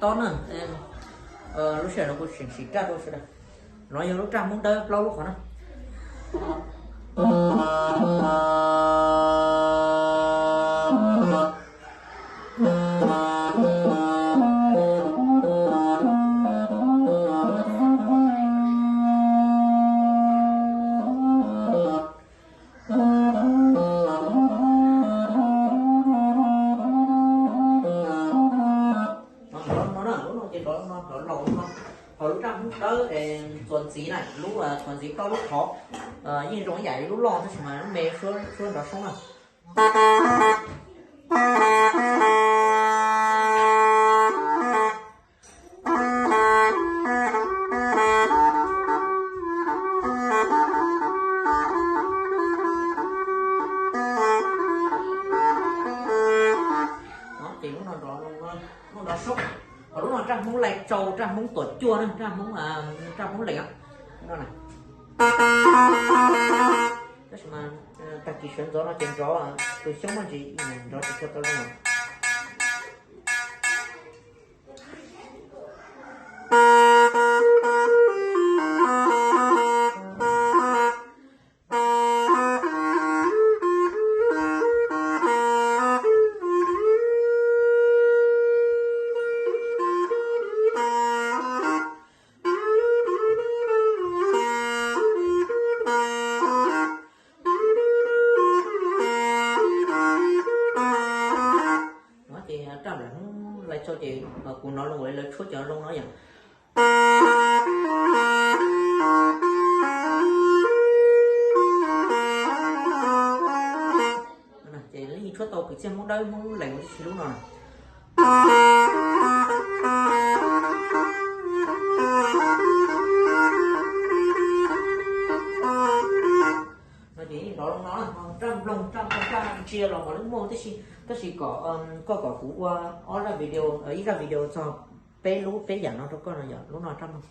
Tob na, lub sij hawm no kuv tseem sim raj rau sawv daws. No yog lub raj Hmoob Dawb plaub lub qhov na. Nrov no na, lub no ces nrov no, nrov laus no. Ho lub raj Hmoob Dawb txuas ntxiv na, lub txuas ntxiv plaub lub qhov, yeej zoo ib yam li lub loj tab sis mas lub me suab nrov soob na. Ces lub no nrov, lub no nrov soob. Ho lub no raj Hmoob Lai Tsau, raj Hmoob Tuam Cuaj na, raj Hmoob, raj Hmoob Lees no na. Tab sis mas tag kis sawv ntxov no ces nrov tus xyoob muaj ntsis, nrov tsis tshua tau zoo. No ces raj Hmoob Lai Tsau ces kuv hnov loo ua lawv tshuab cov loo no yom. Ces yeej tshuab tau kwv txhiaj Hmoob Dawb Hmoob Lees ua tib si lub no na. No ces yeej nrov loo no, raj nploog, raj nploog, raj ntsia los mas lub muaj tib si, tab sis kom, koj kom kuv ua ob zaj video, ib zaj video txog peb lub peb yam no rau koj no yom, lub no raj nploog.